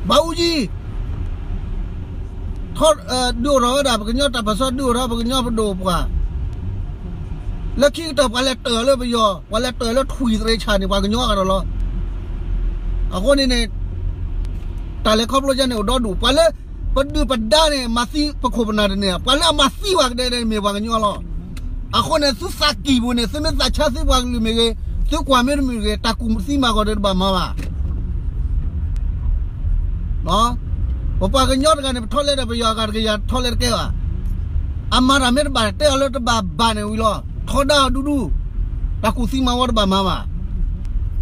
ဘၣ်အူကၠံ ထီၣ်, ဒုးအိၣ်ထီၣ်ဝဲဒၣ် ပကညီတၢ်ပၢၢ်ဆၢ, ဒုးအိၣ်ထီၣ်ပကညီပဒိၣ်ပှၤ, လၢခံကတၢၢ်ပှၤလဲၤတၢၢ်လၢပယီၤ, ပှၤလဲၤတၢၢ်လၢထွံၣ်တရ့ဆၣ်န့ၣ် ပှၤကညီအဂၤဒီးလီၤ. အဃိန့ၣ်န့ၣ် တၢ်လဲၤခီဖျိကဲန့ၣ်အိၣ်ဒီဒူၣ်, ပှၤလၢ ပဒုၣ်ပဒါန့ၣ် မၤသံပခိၣ်ပနၢ်တန့ၢ်, ပှၤလၢအမၤသံပှၤကဒဲကဒဲန့ၣ် မ့ၢ်ပှၤကညီလီၤ. အဃိန့ၣ် သုသးကံၢ်ပူၤန့ၣ် သုမ့ၢ်သးဆါသုပှၤကလုာ်မ့ၢ်ဂ့ၤ, သုကွၢ်မ့ၢ်တမုာ်တဂ့ၤ, တၢ်ကူၣ်သံမၤဂီၤဒီးတဘၣ်မၤဘၣ်. ပပှၤကညီတဂၤန့ၣ် ပထီၣ်လဲဒီးပယီၤအဂၤတကယၤထီၣ်လဲတကဲဘၣ်. အမၤတၢ်မ့ၢ်တဘၣ် တဲအီၤလၢတဘၣ်ဘၣ်န့ၣ်ဝံၤလီၤ. ထီဒါအီၤဒူဒူ, တၢ်ကူၣ်သံမၤဝီတဘၣ်မၤဘၣ်.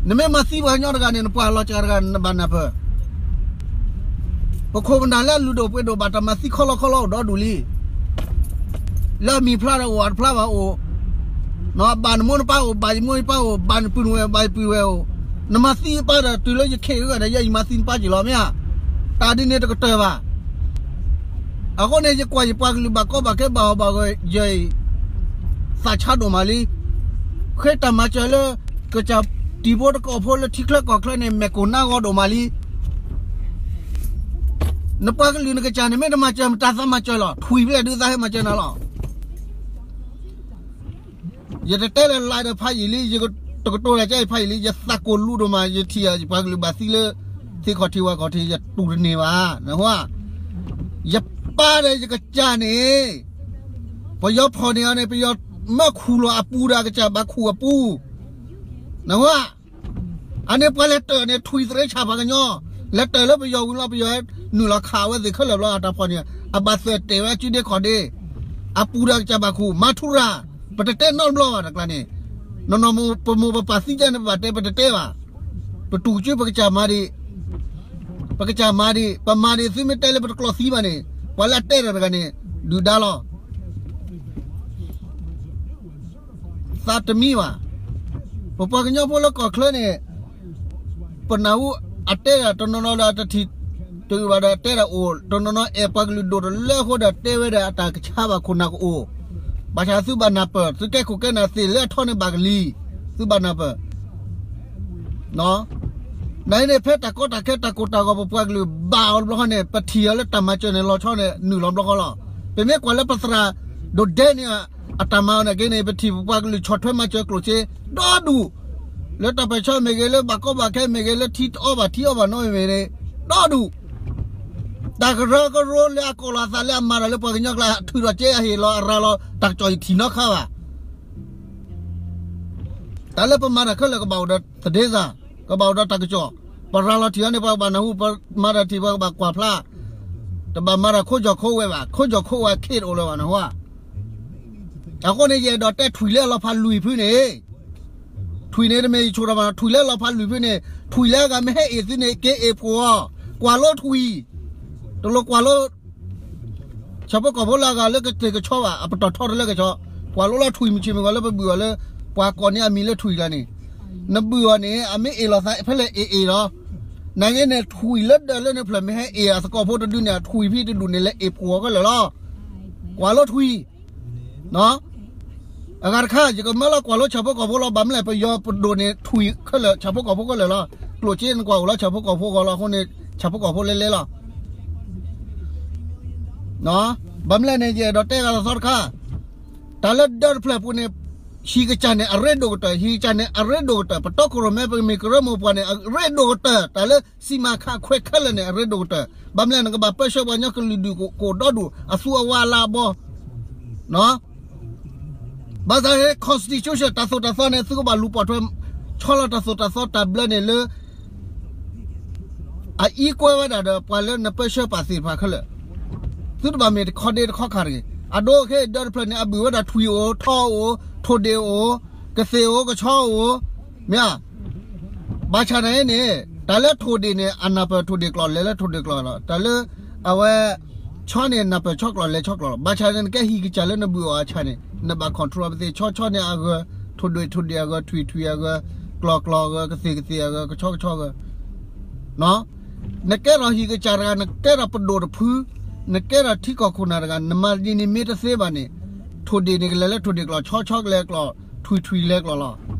နမ့ၢ်မၤသံပှၤကညီတဂၤန့ၣ် နပှၤလီၤစှၤတဂၤနဘၣ်နၢ်ပၢၢ် ပခိၣ်ပနၢ်လၢအလုၢ်ဒိၣ်ပှ့ၤဒိၣ် ဘၣ်တၢ်မၤသံခီလီခီလီအိၣ်ဒီဒူၣ်လံ. လၢအမံၤဖျါဒီးအိၣ် အတဖျါဘၣ်အိၣ်, ဘၣ်နမိၢ်နပၢ်အိၣ် ဘၣ်ယမိၢ်ယပၢ်အိၣ် ဘၣ်နပုၢ်နဝဲၢ်ဘၣ်ယပုၢ်ဝဲၢ်အိၣ်, နမၤသံယပၢ်ဒီး တုၤလၢယခ့ဂၤဒီး ယဲယမၤသံနပၢ်က့ၤလီၤမ့ၢ်ဧါ. တၢ်ဒ်န့ၣ်တကတၢၢ်ဘၣ်. အဃိန့ၣ် ယကွၢ်ယပှၤကလုာ်ဘၣ်ကီဘၣ်ခဲဘၣ်ဟီၣ်ဘၣ်ဂဲၤယဲအံၤ သးဆါဒိၣ်မးလံ. ဃ့တၢ်မၤစၢၤလၢ ကစၢ်တံၤဖိတကီၢ်ဖိလၢထံချၢကီၢ်ချၢန့ၣ် မဲာ်ကိၢ်နါဂီၤဒိၣ်မးလံ. နပှၤကလုာ်နကစၢ်န့ၣ် မ့ၢ်တမၤစၢၤ မတၤသးမၤစၢၤလီၤ. ထွံၣ်ဖဲလဲၣ်ဒုးသးဟဲမၤစၢၤနၤလီၤ. ယတတဲလၢ live ဒီးဖးယံာ်လံ, ယတကတိၤလၢကဲအံၤဖးယံာ်လံ, ယသးကိၢ်လူၤဒိၣ်မး, ယထံၣ်ယပှၤကလုာ်ဘၣ်သံလၢ သ့ၣ်ခီၣ်ထံးဝၣ်ခီၣ်ထံး ယတူၢ်တန့ၢ်ဘၣ်, နၢ်ဟူဧါ. ယပၢ်ဒီးယကစၢ်န့ၣ် ပယီၤဖီၣ်န့ၢ်အီၤန့ၣ် ပယီၤမၢခူၣ်လီၤအပူၤဒီးအကစၢ်ဘၣ်ခူၣ်အပူၤ, နၢ်ဟူဧါ. အန့ၣ်ပှၤလဲၤတၢၢ်န့ၣ် ထွံၣ်သရ့ဆၣ်ပှၤကညီ, လဲၤတၢၢ်လၢပယီၤဝံၤလီၤ ပယီၤနုာ်လီၤခးဝဲသ့ၣ်ခဲလၢာ်ဘျီ အတၢ်ဖီၣ်န့ၢ် အဘၣ်သွဲၣ်တဲာ်ဝဲအစုဒ့ခီၣ်ဒ့, အပူၤဒီးအကစၢ်ဘၣ်ခူၣ် မၤထူရၤ, ပတတဲနီတဘျီဘၣ်တကျါန့ၣ်, နီၢ်နီၢ်ပမိၢ်ပပၢ်သံကဲန့ၣ် ပဘၣ်တဲ ပတတဲဘၣ်, ပတူၢ်ကစၢ်ပကစၢ်မၤဒံး, ပကစၢ်မၤဒံး, ပမၤဒံး သုမ့ၢ်တဲလၢပတကျိးသံဘၣ်န့ၣ် ပှၤလၢအတဲတၢ်တဂၤန့ၣ် ဒုၣ်ဒါလီၤ. သးတမံဘၣ်. ပပှၤကညီဖိလၢကီၢ်ချၢန့ၣ် ပနၢ်ဟူအတဲဒၣ်တနီၤနီၤဒီးတထံၣ်တဂ့ၤဘၣ်ဒီး တဲဒၣ်အိၣ်တနီၤနီၤ အဲၣ်ပှၤကလုာ်ဒိၣ်တလၢအဃိဒီး တဲဝဲဒၣ်အတၢ်ကဆါဘၣ်ခိၣ်နၢ်ကအိၣ်, ဘၣ်ဆၣ်သုဘၣ်နၢ်ပၢၢ် သုကဲခိၣ်ကဲနၢ်သ့ၣ်လၢအထီန့ၣ်ဘၣ်ကလံၤ, သုဘၣ်နၢ်ပၢၢ် နန့ၣ် ဖဲတၢ်ကီတၢ်ခဲတၢ်ကိၢ်တၢ်ဂီၤ ပပှၤကလုာ်ဘၣ်အီၤတဘျီဃီန့ၣ် ပထံၣ်အီၤလၢတၢ်မၤစၢၤန့ၣ် လီၤဆီန့ၣ် နုာ်လီၤဘျီဃီလီၤ. ပမ့ၢ်ကွၢ်လၢပသရၣ်ဒိၣ်ဒဲန့ၣ် အတၢ်မၤအီၤန့ၣ်က့န့ၣ် ပထံၣ်ပပှၤကလုာ်ဆီၣ်ထွဲမၤစၢၤကျိၣ်စ့ ဒီဒူၣ်, လၢတၢ်ပၢၢ်ဆၢမ့ၢ်ဂ့ၤ လၢဘၣ်ကီဘၣ်ခဲမ့ၢ်ဂ့ၤ လၢထံတအီဘၣ်ထံအီဘၣ်နီမ့ၢ်ဂ့ၤန့ၣ် ဒီဒူၣ် တၢ်ကရၢကရိလၢအကိးလီၤအသးလၢအမၤတၢ်လၢပှၤကညီကျါ ထုးထီၣ်က့အဟ့ၣ်လီၤအရၤလီၤ တၢ်ကစီၣ်ယထံၣ်နီတခါဘၣ်. တၢ်လၢပမၤတၢ်ခဲလၢာ်ကဘၣ်အိၣ်ဒီးသဒ့သး, ကဘၣ်အိၣ်ဒီးတၢ်ကစီၣ်, ပရၤလီၤထံၣ်အီၤန့ၣ် ပှၤကဘၣ်နၢ်ဟူ, ပမၤတၢ်ထံၣ်ပှၤကဘၣ်ကွၢ်ဖျါ, တဘၣ်မၤတၢ်ခိကၠီၣ်ခိဝဲဘၣ်, ခိကၠီၣ်ခိဝဲခ့တအိၣ်လၢၤဘၣ်နၢ်ဟူဧါ. အဃိန့ၣ် ယအဲၣ်ဒိးတဲထွံၣ်လၢအလီၤဖးလွံၢ်ဖုန့ၣ်, ထွံၣ်န့ၣ်တမ့ၢ်ယဆိၣ်တၢ်မၤ ထွံၣ်လၢအလီၤဖးလွံၢ်ဖုန့ၣ် ထွံၣ်လၢအဂၤမ့ၢ်ဟဲအ့ၣ်သုန့ၣ် က့ၤအ့ၣ်ဖှိၣ်အီၤ, ကွၢ်လိထွံၣ်, တလိၣ်ကွၢ်လိ ဆၣ်ဖိကီၢ်ဖိလၢအဂၤလၢကသ့ၣ်ကဆီဘၣ်, အပတီၢ်ထီတလၢကဆီ, ကွၢ်လိလီၤထွံၣ်မုၢ်ဆ့ၣ်မုၢ်ဂီၤလၢပဘုၣ်အီၤလၢ ပှၤကိးန့ၢ်အမံၤလၢထွံၣ်ကျါန့ၣ်, နဘုၣ်အီၤန့ၣ် အမ့ၢ်အ့ၣ်လိာ်သးဖဲလဲၣ်အ့ၣ်အ့ၣ်လီၤ. နဂ့ၤန့ၣ် ထွံၣ်လၢဒၢးလၢနဖျၢၣ်မ့ၢ်ဟဲအ့ၣ်အသကိးဖိတဒုန့ၣ် အထွံၣ်ဖဲတဒူၣ်န့ၣ် လဲၤအ့ၣ်ဖှိၣ်အီၤခဲလၢာ်လီၤ. ကွၢ်လိထွံၣ် အဂၤတခါ ယကမၢလီၤကွၢ်လိဆၣ်ဖိကီၢ်ဖိလီၤ. ဘၣ်မနုၤလဲၣ် ပယီၤပဒိၣ်န့ၣ် ထွံၣ်ခဲလၢာ် ဆၣ်ဖိကီၢ်ဖိခဲလၢာ်လီၤ. ကျိၣ်စ့နကွၢ်အိၣ်လၢဆၣ်ဖိကီၢ်ဖိအဂီၢ်လီၤ. အဃိန့ၣ် ဆၣ်ဖိကီၢ်ဖိလဲၤလဲၤလီၤ. ဘၣ်မနုၤလဲၣ်န့ၣ် ယအဲၣ်ဒိးတဲဂၤလီၤသီတခါ, တၢ်လၢဒၢးတဖျၢၣ်ပူၤန့ၣ် ဟံၣ်ကစၢ်န့ၣ် အရ့ဒိၣ်ကတၢၢ်, ဟံၣ်ကစၢ်န့ၣ် အရ့ဒိၣ်ကတၢၢ်, ပတီၢ်ခိၣ်ရိၣ်မဲ ပမ့ၢ်ကရၢမိၢ်ပှၢ်န့ၣ် အရ့ဒိၣ်ကတၢၢ်, တၢ်လၢ စံၣ်မၤခးခွဲးခဲလၢာ်န့ၣ် အရ့ဒိၣ်ကတၢၢ်. ဘၣ်မနုၤလဲၣ် နကဘၣ်ပၢဆှၢပှၤကညီကလုာ်ဒူၣ်ကိၣ်ဒီဒူၣ် အသူအဝါအလါအဘီ ဘၣ်ဆၣ် constitution တၢ်သိၣ်တၢ်သီန့ၣ် သုကဘၣ်လူၤပိာ်ထွဲ ဆီလီၤတၢ်သိၣ်တၢ်သီတၢ်ဘျၢန့ၣ်လၢ အအံးကွဲဝဲဒၣ်ဒီး ပှၤလၢနပၢဆှၢပာ်သ့ၣ်တဖၣ်ခဲလၢာ်, သုတဘၣ်မ့ၢ်တခီဒ့တခီခးတဂ့ၤ. အဒိခဲအံၤဒၢးတဖျၢၣ်န့ၣ် အဘုၣ်ဝဲဒၣ်ထွံၣ်အိၣ်, ထီအိၣ်, ထိၣ်ဒ့ၣ်အိၣ်, ကသ့ၣ်အိၣ်, ကဆီအိၣ်, မ့ၢ်ဧါ. ဘၣ်ဆၣ်န့ၣ်န့ၣ် တၢ်လၢထိၣ်ဒ့ၣ်န့ၣ် အနၢ်ပၢၢ်ထိၣ်ဒ့ၣ်ကျိာ် လဲၤလၢထိၣ်ဒ့ၣ်ကျိာ်လီၤ. တၢ်လၢ အဝဲ ဆီန့ၣ် နၢ်ပၢၢ်ဆီကျိာ် လဲၤဆီကျိာ်လီၤ. ဘၣ်ဆၣ်န့ၣ် နကဲဟံၣ်ကစၢ်လၢနဘုၣ်အီၤအဆၣ်န့ၣ် နဘၣ် control ပသ့ၣ်, ဆီဆီန့ၣ်အဂၢၢ်, ထိၣ်ဒ့ၣ်ထိၣ်ဒ့ၣ်အဂၢၢ်, ထွံၣ်ထွံၣ်အဂၢၢ်, ကျိာ်ကျိာ်အဂၢၢ်, ကသ့ၣ်ကသ့ၣ်အဂၢၢ်, ကဆီကဆီအဂၢၢ် နကဲထီၣ်ဟံၣ်ကစၢ်တဂၤ, နကဲထီၣ်ပဒိၣ်တဖု, နကဲထီၣ်ထံကီၢ်ခိၣ်နၢ်တဂၤ, နမၤဒ်န့ၣ်မ့ၢ်တသ့ဘၣ်န့ၣ်, ထိၣ်ဒ့ၣ်န့ၣ်ကလဲၤလၢထိၣ်ဒ့ၣ်ကျိာ်, ဆီဆီကလဲၤကျိာ်, ထွံၣ်ထွံၣ်လဲၤကျိာ်လီၤ.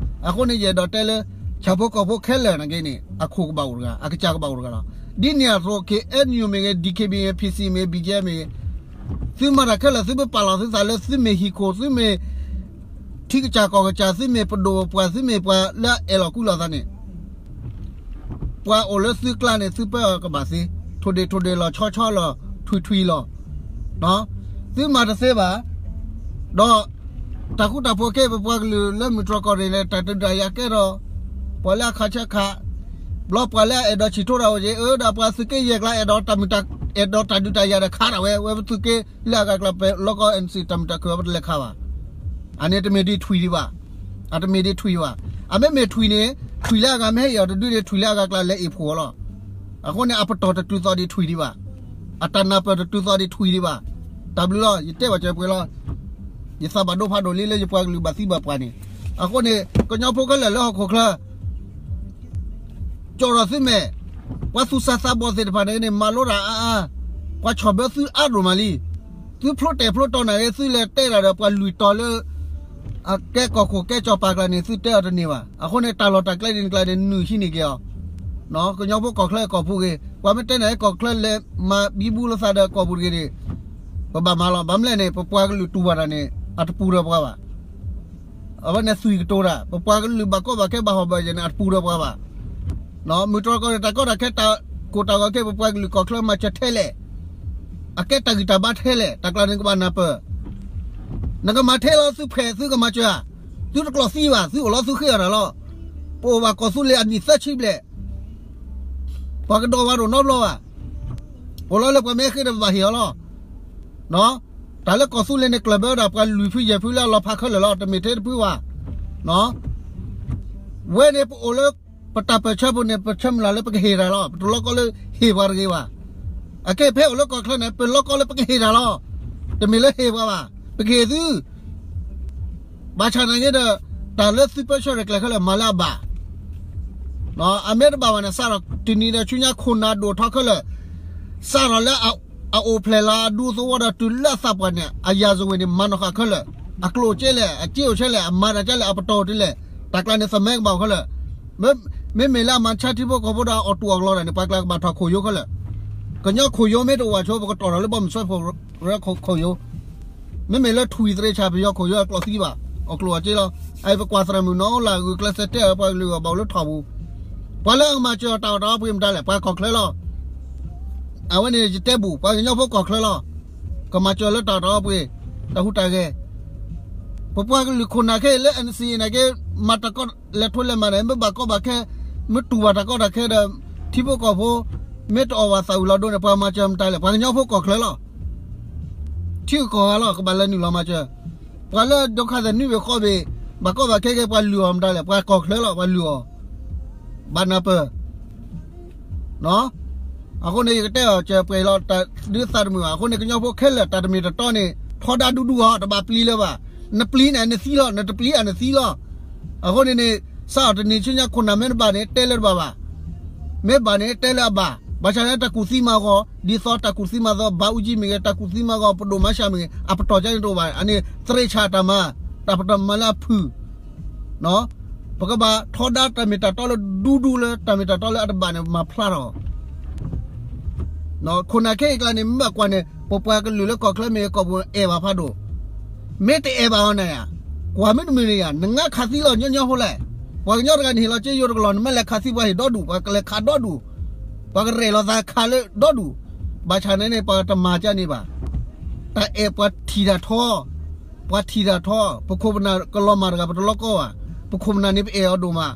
အဃိန့ၣ် ယအဲၣ်ဒိးတဲလၢ ဆၣ်ဖိကီၢ်ဖိခဲလၢာ်န့ၣ်က့န့ၣ် အခိၣ်ကဘၣ်အိၣ်တဂၤ, အကစၢ်ကဘၣ်အိၣ်တဂၤလီၤ. ဒ်န့ၣ်အသိး ခ့ၣ်အဲၣ်ယူၣ်မ့ၢ်ဂ့ၤ, ဒံၣ်ခ့ၣ်ဘံၣ်, ဖံၣ်စံၣ်မ့ၢ်ဂ့ၤ, ဘံၣ်ကဲမ့ၢ်ဂ့ၤ, သုမၤတၢ်ခဲလၢာ် သုမ့ၢ်ပာ်လီၤသုသးလၢ သုမ့ၢ်ဟံၣ်ခိၣ်, သုမ့ၢ် ထံကစၢ်ကီၢ်ကစၢ်, သုမ့ၢ်ပဒိၣ်ပပှၢ်, သုမ့ၢ်ပှၤလၢအအဲၣ်လီၤကွံလီၤသးန့ၣ်, ပှၤအိၣ်လၢသုကျါန့ၣ် သုပၢအီၤကဘၣ်သ့. ထိၣ်ဒ့ၣ်ထိၣ်ဒ့ၣ်လီၤ, ဆီဆီလီၤ, ထွံၣ်ထွံၣ်လီၤ. သုမၤတသ့ဘၣ်. ဒီး တၢ်ဃူတၢ်ဖိးခဲအံၤ ပပှၤကလုာ်လၢမုၢ်တြီၢ်ကီၢ်ရ့ၣ်န့ၣ် တၢ်ဒုးတၢ်ယၤကဲထီၣ်, ပှၤလၢအခးဆၢခး, ဘျီပှၤလၢအအဲၣ်ဒိးဆံၣ်ထီၣ်တၢ်အိၣ်က့ၤ အၢ ဒီးပှၤသုးက့ယဲၢ်ကျါ အဲၣ်ဒိးတၢ်မုာ်တၢ် အဲၣ်ဒိးတၢ်ဒုးတၢ်ယၤဒီးခးဒၣ်ဝဲ ဝဲပသုးက့လၢအဂၤကျါ ပလီၢ်ကီၢ် NCA တၢ်မုာ်တၢ်ခုၣ်အီၤ ပတလဲၤခးဘၣ်. အန့ၣ်တမ့ၢ်ဒ်ထွံၣ်ဒံးဘၣ်. အတမ့ၢ်ဒ်ထွံၣ်ဘၣ်. အမ့မ့ၢ်ထွံၣ်န့ၣ် ထွံၣ်လၢအဂၤမ့ၢ်ဟဲအီၤတဒုန့ၣ် ထွံၣ်လၢအဂၤကျါလဲၤအ့ၣ်ဖှိၣ်အီၤလီၤ. အဃိန့ၣ် အပတီၢ်တတုၤသိးဒံးထွံၣ်ဒံးဘၣ်. အတၢ်နၢ်ပၢၢ်တတုၤသိးဒံးထွံၣ်ဒံးဘၣ်. တၢ်ဘျုးလီၤ ယတဲဘၣ်စၢၤပှဲၤလီၤ. ယသးဘၣ်ဒိဖးဒိၣ်လံလၢယပှၤကလုာ်ဘၣ်သံဘၣ်ပှၢ်န့ၣ်. အဃိန့ၣ် ကညီဖိခဲလၢာ်လၢဟီၣ်ခိၣ်ချၢ ကၠီၣ်ထီၣ်သုမဲာ်, ပှၤသူၣ်စၢ်သးဘီၣ်သ့ၣ်တဖၣ်န့ၣ်န့ၣ် မၤလိတၢ်အါအါ, ပှၤဆီၣ်ဘၢသုအါဒိၣ်မးလံ. သုဖျိတဲာ်ဖျိတီၤနၤဂ့ၤ သုလဲၤတဲတၢ်ဒီးပှၤလွံၢ်တီၤလၢ အကဲကီၢ်ခိၣ်ကဲစီၤပၤကျါန့ၣ် သုတဲအီၤတန့ၢ်ဘၣ်. အဃိန့ၣ် တၢ်လီၢ်တၢ်ကျဲဒ်န့ၣ်ကျါန့ၣ် နုာ်ဟံးန့ၢ်က့ၤအီၤ. ကညီဖိကီၢ်ချၢကီၢ်ပူၤဂ့ၤ ပှၤမ့ၢ်တဲနၤကီၢ်ချၢလဲၤမၤဘံဘူလိာ်သးဒီးကီၢ်ပူၤတဂ့ၤန့ၣ် ပဘၣ်မၤလီၤ. ဘၣ်မနုၤလဲၣ်န့ၣ် ပပှၤကလုာ်တူၢ်ဘၣ်တၢ်န့ၣ် အတပူၤဒီးပှၤဘၣ်. အဝဲန့ၣ်သွံၣ်ကတိၤတၢ် ပပှၤကလုာ်ဘၣ်ကီဘၣ်ခဲဘၣ်ဟီၣ်ဘၣ်ယၢၤန့ၣ် အတပူၤဒီးပှၤဘၣ်. မုၢ်တြီၢ်ကီၢ်ရ့ၣ်တၢ်ကီတၢ်ခဲတၢ်ကိၢ်တၢ်ဂီၤခဲ ပပှၤကလုာ်ကီၢ်ချၢမၤစၢၤထဲလဲၣ်, အကဲတၢ်ဂံၢ်တၢ်ဘါထဲလဲၣ် တၢ်ကျါန့ၣ်ကဘၣ်နၢ်ပၢၢ်. နကမၤထဲလီၤ သုဖဲးသုကမၤစၢၤဧါ, သုတကျိးသံဘၣ် သုအိၣ်လီၤသုဃ့အီၣ်တၢ်လီၤ. ပအိၣ်ဘၣ်ကီၢ်သူလ့ၤအနံၣ်သၢဆံဘျဲၣ် ပှၤကဒီးဝဲဒိၣ်နီတဘျီဘၣ်. အိၣ်လီၤလၢပှၤမ့ၢ်ဃ့ဒီးပဘၣ်ဟ့ၣ်အီၤလီၤ. တၢ်လၢကီၢ်သူလ့ၤန့ၣ် ကျၢၢ်ဘၢဝဲဒၣ်ပှၤလွံၢ်ဖုယဲၢ်ဖုလၢအလီၤဖးခဲလၢာ်လီၤ. တမ့ၢ်ထဲတဖုဘၣ်. ဝဲန့ၣ်ပအိၣ်လၢ ပတၢ်ပၢၢ်ဆၢဖိန့ၣ် ပဆၢမုၢ်လၢ်လၢပကဟ့ၣ်တၢ်လီၤ. ပတလီကီလၢဟ့ၣ်ပှၤတဂ့ၤဘၣ်. အခဲအံၤဖဲအိၣ်လၢကီၢ်ချၢန့ၣ် ပလီကီလၢပကဟ့ၣ်တၢ်လီၤ. တမ့ၢ်လၢဟ့ၣ်ပှၤဘၣ်. ပကဟ့ၣ်သု ဘၣ်ဆၣ်နာ်က့ဒီး တၢ်လၢသုပၢဆှၢရဲၣ်ကျဲၤခဲလၢာ်မၤလၢအဘၣ်. အမ့ၢ်တဘၣ်ဘၣ်န့ၣ် စးထီၣ်တနံၤဒီးဆူညါခိၣ်နၢ်ဒိၣ်ထီခဲလၢာ်, စးထီၣ်လၢအအိၣ်ဖျဲၣ်လီၤအဒူသဝီဒီးတုၤလၢအသးပှၢ်န့ၣ် အယၤစဝ့ၤန့ၣ် မၤနီၢ်ဃာ်ခဲလၢာ်, အကျိၣ်အိၣ်ကဲလဲၣ်, အစ့အိၣ်ကဲလဲၣ်, အမၤတၢ်ကဲလဲၣ်, အပတီၢ်အိၣ်တလဲၣ်, တၢ်ကျါန့ၣ် သမၢကဘၣ်အိၣ်ခဲလၢာ်. မ့မ့ၢ်လၢအမၤဆါထံဖိကီၢ်ဖိဒီးအီၣ်တူၢ်အီၣ်ကလီတၢ်န့ၣ် ပှၤကျါကဘၣ်ထီၣ်ခိၣ်ယိခဲလၢာ်. ကညီခိၣ်ယိမ့ၢ်တအိၣ်ဘၣ်ဆိ ပကတီၢ်ထီၣ်လၢဘီမုၢ်စၢဖှိၣ်ရၢခိၣ်ယိ မ့မ့ၢ်လၢထွံၣ်သရ့ဆၣ်ပယီၤခိၣ်ယိ အကျိၣ်သံဘၣ်, အကျိၣ်အစ့လီၤ. အအံၤပကွၢ်သရၣ်မုၣ်နီၢ်လၢဂုာ်ကျဲးစၢးတဲအီၤ ပှၤကလုာ်အဂီၢ်ဘၣ်အိၣ်လၢထီၣ်ပူၤ, ပှၤလၢအကမၤစၢၤအီၤတၢ်အီၣ်တၢ်အီပှ့ၤမတၤလဲၣ်, ပှၤကီၢ်ချၢလီၤ. အဝဲန့ၣ်ယတဲဘူး ပှၤကညီဖိကီၢ်ချၢလီၤ. ကမၤစၢၤလၢတၢ်အီၣ်တၢ်အီပှ့ၤ, တၢ်ဟူးတၢ်ဂဲၤ, ပပှၤကလုာ်ခိၣ်နၢ်ခဲအံၤလၢ NCA နာ်က့ မၤတၢ်ကီလဲၤထီလဲၤမၤန့ၣ် မ့ၢ်ဘၣ်ကီဘၣ်ခဲ, မ့ၢ်တူၢ်ဘၣ်တၢ်ကီတၢ်ခဲဒီး ထံဖိကီၢ်ဖိ မ့ၢ်တအီၣ်ဘၣ်သးဝံၤလီၤဒိန့ၣ် ပှၤမၤစၢၤမတၤလဲၣ်, ပှၤကညီဖိကီၢ်ချၢလီၤ. ထံဂုၤကီၢ်ဂၤလီၤ ကဘၣ်လဲၤနုာ်လီၤမၤစၢၤ, ပှၤလၢဒိခါသနွံဘ့ၣ်ဃီဘ့ၣ်, ဘၣ်ကီဘၣ်ခဲက့ၤ ပှၤလုၢ်အီၣ်မတၤလဲၣ်, ပှၤကီၢ်ချၢလီၤ ပှၤလုၢ်အီၣ်, ဘၣ်နၢ်ပၢၢ် အဃိန့ၣ် ယကတဲအီၤစၢၤပှဲၤလီၤ တၢ်ဒုးသးတမုာ်ဘၣ်. အဃိန့ၣ် ကညီဖိခဲလၢာ် တၢ်တမ့ၢ်တတီန့ၣ် ထီဒါဒူဒူအီၤ တဘၣ်ပျံၤလၢၤဘၣ်. နပျံၤန့ၣ် နသံလီၤ, နတပျံၤအနသံလီၤ. အဃိန့ၣ်န့ၣ် စးအီၤတနံၤဆူညါခိၣ်နၢ်မ့ၢ်တဘၣ်န့ၣ် တဲလၢတဘၣ်ဘၣ်. မ့ၢ်ဘၣ်န့ၣ် တဲလၢအဘၣ်. ဘၣ်ဆၣ်န့ၣ် တၢ်ကူၣ်သံမၤဂီၤ ဒ်သိးတၢ်ကူၣ်သံမၤသီ ဘၣ်အူကၠံမ့ၢ်ဂ့ၤ တၢ်ကူၣ်သံမၤဂီၤ ပဒိၣ်မၤဆှးမ့ၢ်ဂ့ၤ အပတီၢ်ကန့ၣ်တအိၣ်ဘၣ်. အန့ၣ် သရ့ဆၣ်တၢ်မၤ တၢ်ပတၢ်မၤလၢအဖုၣ် ပကဘၣ်ထီဒါတၢ်မ့ၢ်တၢ်တီလၢဒူဒူလၢ တၢ်မ့ၢ်တၢ်တီလၢအတဘၣ်န့ၣ် မၤဖျါထီၣ်. ခိၣ်နၢ်ခဲအံၤကျါန့ၣ် မ့ၢ်ဘၣ်ကွၢ်န့ၣ် ပပှၤကလုာ်လၢကီၢ်ချၢမ့ၢ်ဂ့ၤ ကီၢ်ပူၤအဲၣ်ဘၣ်ဖးဒိၣ်. မ့ၢ်တအဲၣ်ဘၣ်အီၤန့ၣ်ဧါ, ကွၢ်မ့ၢ်တမုာ်န့ၣ်ဧါ, နငါခးသံလီၤညီညီဖိလဲၣ်. ပှၤကညီတဂၤန့ၣ် ဟ့ၣ်လီၤစ့ယိတကလီၢ် နမ့ၢ်လဲၤခးသံပှၤဟ့ၣ်ဒီဒူၣ် ပှၤကလဲၤခးဒီဒူၣ်, ပှၤကရဲၣ်လီၤသးခးလၢဒီဒူၣ်. ဘၣ်ဆၣ်န့ၣ်န့ၣ် ပှၤတမၤကန့ၣ်ဘၣ်. တၢ်အဲၣ်ပှၤထံၣ်တၢ်ထီ ပှၤထံၣ်တၢ်ထီ, ပခိၣ်ပနၢ်ကလီၤမၢ်တဂၤ ပတလီကီဘၣ်. ပခိၣ်ပနၢ်န့ၣ် ပအဲၣ်အီၤဒိၣ်မး.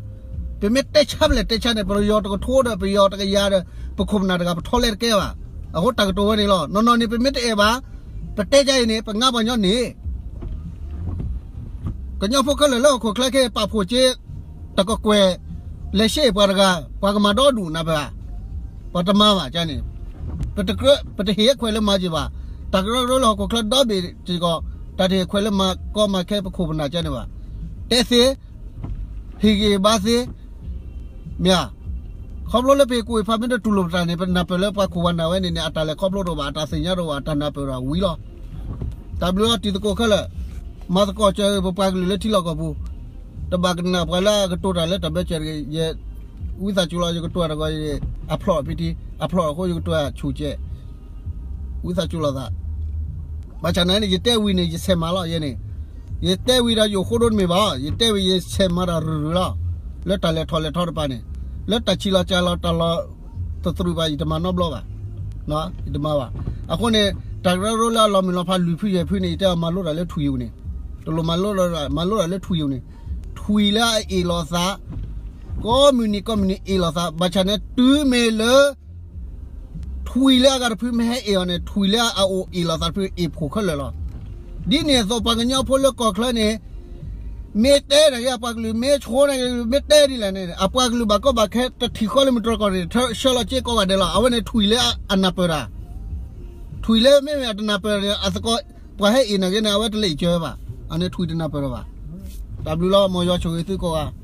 ပမ့ၢ်တဲဆါဖဲလဲၣ်တဲဆါန့ၣ် ပယီၤတကထိဒီး ပယီၤတကယၤဒီး ပခိၣ်ပနၢ်တဂၤ ပထီလဲတကဲဘၣ်. အဃိတၢ်ကတိၤဝဲန့ၣ်လီၤ. နီၢ်နီၢ်န့ၣ် ပမ့ၢ်တအဲၣ်ဘၣ်, ပတဲဒ်အံၤန့ၣ် ပငါပှၤညီန့ၣ် ကညီဖိခဲလၢာ်လၢဟီၣ်ခိၣ်ချၢခဲအံၤ ပာ်ဖှိၣ်စ့ တၢ်ကကွဲၢ် လဲၤရှဲပှၤတဂၤ ပှၤကမၤဒီဒူၣ်နၢ်ပၢၢ်ဧါ, ပှၤတမၤဘၣ်န့ၣ်, ပတဟ့ၣ်အခွဲးလၢမၤက့ၤဘၣ်, တၢ်ကရၢကရိလၢဟီၣ်ခိၣ်ချၢဒီဘ့ၣ်စ့ၢ်ကီး တၢ်တဟ့ၣ်အခွဲးလၢမၤကီမၤခဲပခိၣ်ပနၢ်ကန့ၣ်ဘၣ်, တဲသ့ ဟ့ၣ်ဂံၢ်ဘါသ့, မ့ၢ်ဧါ, ခီဖျိလၢပဟ့ၣ်ကူၣ်ဟ့ၣ်ဖးမ့ၢ်တတူၢ်လိာ်ပတၢ်န့ၣ် ပနၢ်ပၢၢ်လၢပှၤခိၣ်ပှၤနၢ်ဝဲန့ၣ်န့ၣ် အတၢ်လဲၤခီဖျိတအိၣ်ဘၣ် အတၢ်သ့ၣ်ညါတအိၣ်ဘၣ် အတၢ်နၢ်ပၢၢ်တအိၣ်ဝံၤလီၤ. တၢ်ဘျုးလီၤတံၤသကိးခဲလၢာ်, မၤသကိးစၢၤပပှၤကလုာ်လၢထံလီၢ်ကီၢ်ပူၤ, တဘၣ်ကနၣ်ပှၤလၢအကတိၤတၢ်လၢတၢ်ဘၢစၢၤတဂ့ၤ, ယ ဝံသးစူၤလီၤ ယကတိၤတၢ်တဂီၤအံၤ, အဖျိးပံတံ, အဖျိးအဃိယကတိၤဆူၣ်စဲး, ဝံသးစူၤလီၤသး ဘၣ်ဆၣ်န့ၣ်န့ၣ် ယတဲဝံၤန့ၣ် ယဆဲးမၤလီၤယဲန့ၣ်, ယတဲဝံၤဒီးယအိၣ်ဃိဒိတမ့ၢ်ဘၣ်, ယတဲဝံၤယဆဲးမၤတၢ်ရုၢ်ရုၢ်လီၤ, လၢတၢ်လဲၤထီၣ်လဲၤထီတဖၣ်န့ၣ်, လၢတၢ်ဆံးလီၤစှၤလီၤတၢ်လီၤသတြူာ်ဘၣ် ယတမၤနီတဘျီဘၣ်, ယတမၤဘၣ် အဃိန့ၣ် တၢ်ကရၢကရိလၢအလီၤမုၢ်လီၤဖးလွံၢ်ဖုယဲၢ်ဖုန့ၣ် ယတဲအီၤမၤလိတၢ်လၢထွံၣ်အံၤန့ၣ်, တလိၣ်မၤလိတၢ်လၢထွံၣ်အံၤန့ၣ်, ထွံၣ်လၢအအ့ၣ်လိာ်သး, ကိးမုၢ်နံၤကိးမုၢ်နံၤအ့ၣ်လိာ်သး, ဘၣ်ဆၣ်န့ၣ်တုၤမ့ၢ်လၢ ထွံၣ်လၢအဂၤတဖုမ့ၢ်ဟဲအ့ၣ်အီၤန့ၣ် ထွံၣ်လၢအအိၣ်အ့ၣ်လိာ်သးတဖုအ့ၣ်ဖှိၣ်ခဲလၢာ်လီၤ. ဒ်န့ၣ်အသိး ပှၤကညီဖိလၢကီၢ်ချၢန့ၣ် မ့ၢ်တဲတၢ်ဂ့ၢ်အပှၤကလုာ် မ့ၢ်ဆိန့ၣ် မ့ၢ်တဲဒ်လဲၣ်န့ၣ် အပှၤကလုာ်ဘၣ်ကီဘၣ်ခဲ တထံၣ်ဃီလၢမုၢ်တြီၢ်ကီၢ်န့ၣ် ဆှၢလီၤစ့ကိးဂၤဒဲးလီၤ. အဝဲန့ၣ်ထွံၣ်လၢအနၢ်ပၢၢ်တၢ်, ထွံၣ်လၢမ့မ့ၢ်အတနၢ်ပၢၢ်န့ၣ် အသကိး ပှၤဟဲအ့ၣ်နာ်က့န့ၣ် အဝဲတလဲၤအံၤစၢၤဘၣ်, အန့ၣ်ထွံၣ်တနၢ်ပၢၢ်တၢ်ဘၣ်. တၢ်ဘျုးလီၤ မ်ယွၤဆိၣ်ဂ့ၤသုကိးဂၤ.